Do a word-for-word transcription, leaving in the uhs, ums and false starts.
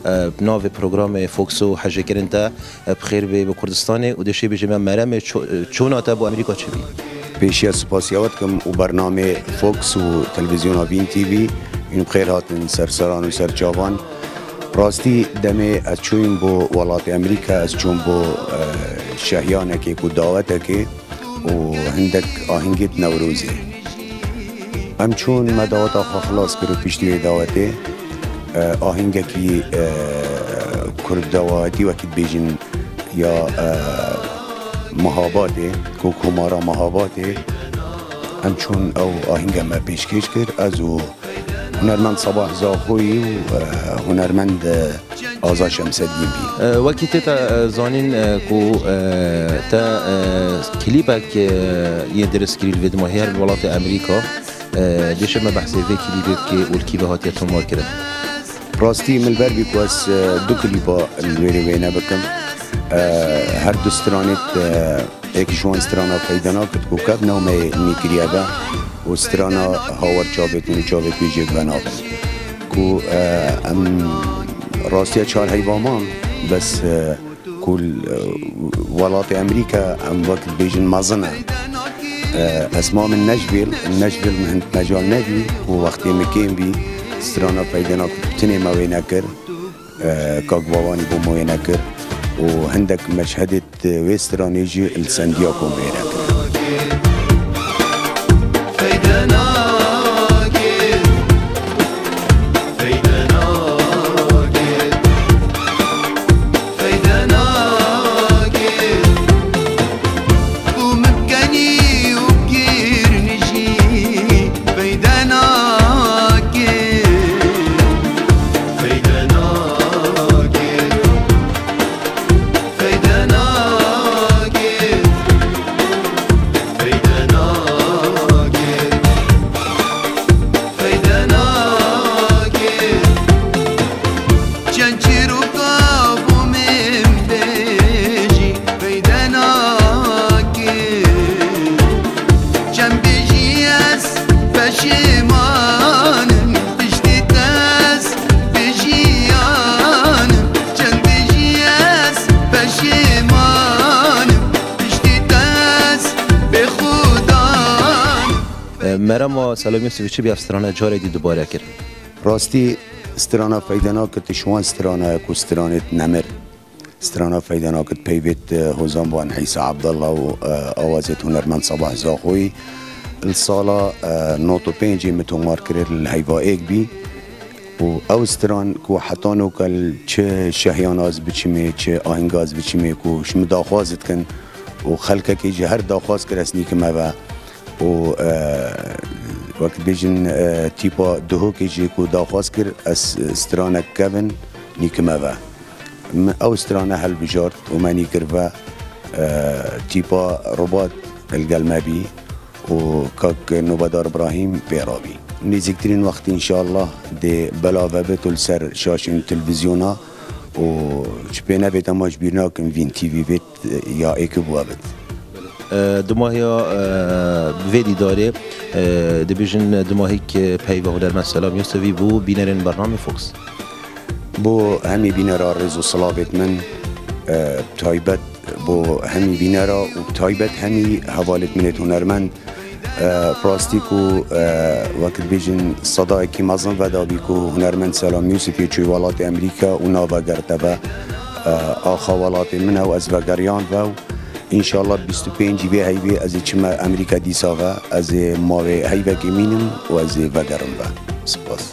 E, bi navê programê Fox û hejêkirin te, e, bi xêr bê bi Kurdistanê û dê şê bêjê me meremê ço-, e, çûna te bo Amerîka çi bî? Pêşiya spasiya we dikim û bernamê Fox û televîzyona Vîn T V, hûn bi xêr hatin ser seran û ser çavan. Rastî demê ez çûyîm bo welatê Amerîka, ez çûm bo, e, şehiyanekê ku dawetekê û hindek ahîngê di Newrozê. Em çûn me daweta xwe xilas kir û piştî wê dawetê, e, ahîngekî, e, kurdewayetî wekî dibêjin ya, e, Mehabatê, ku Komara Mehabatê, em çûn ew ahînge me pêşkêş kir, ez û hunermend Sabah Zaxoyî û, e, hunermend, e, Aza Şemseddîn bî. E, wekî tê te, e, zanîn, e, ku, e, te, e, klîpek, e, yê dirist kirî li vê dimahî her li welatê Amerîka. E, dê şê me behsê vê klîpê bikê û li kî ve hatiye tomarkirin? Rastî min li ber bî ku ez, e, du klîpa li wêrê wêne bikim. E, her du stranê, e, Êk ji wan strana Feyde Nakit ku kevna me yê nî kiriye ve û strana Hawar çavêt min û çavêt wî jêk venabin. Ku, e, em rastiya çar heyva man, bes, e, ku, e, welatê Amerîka em wek dibêjin mezin e. E, ez ma min Nashville, Nashville min hind mecal nebî û wextê min kêm bî, strana Feyde Nakit bi tinê me wê nekir. E, Kak Bawanî bo me wê nekir û hindek meşhedê di wê stranê jî li San Diego me wê nekir. Feyde nake, feyde nake, feyde nake, feyde nake, feyde nake. Çend çîroka bo min bêjî, feyde nake. Çend bêjî ez peşêman im, tiştê te ez bêjiyan im. Çend bêjî ez peşêman im, tiştê te ez bêxudan im. E, merema Selam Yusufî çi bî ev strane carê dî dubare kir? Rastî strana Feyde Nakit ji wan strana ye ku stranê nemir. Strana Feyde Nakit peyvêt, e, Hozan Van Îsa Abdallah û, e, awazêt hunermend Sabah Zaxoyî li sala, e, nod û pêncê min tomar kirin li heyva êk bî. Û ew stran ku heta noka li çi şehiyan ez biçimê, çi ahînga ez biçimê ku ji min daxwaz dikin û xelkekê ji her daxwaz kir ez nîkime ve. Û, e, wek dibêjin, e, tîpa Duhokê jî ku daxwaz kir, ez stranek kevin nîkime ve. Min ew strane helbijart û me nîkir ve, e, tîpa Rubat li gel me bî û kak Nobedar Ibrahîm pê re bî. Nêzîktirîn wextî înşallah dê bela vebit û li ser şaşên televîzyona û çi pê nebêt, ema ji bîr nakim Vîn T V bêt ya êkî bû ebit. E, dimahiya, e, vê dîdarê, e, dibêjin dimahîk peyva hunermend Selam Yusufî bû bînerên bernamê Fox. Bo hemî bînera rêz û silavêt min, e, taybet bo hemî bînera û taybet hemî hevalêt min êt hunermend. E, rastî ku, e, wek dibêjin sedayekî mezin vedabî ku hunermend Selam Yusufî çû welatê Amerîka û navegerite ve, e, axa welatê min ew ez vegeriyan ve û înşallah bîst û pêncî vê heyvê ez ê çime Amerîka dîsa ve, ez ê mavê heyvekê mînim û ez ê vegerim ve. Spas.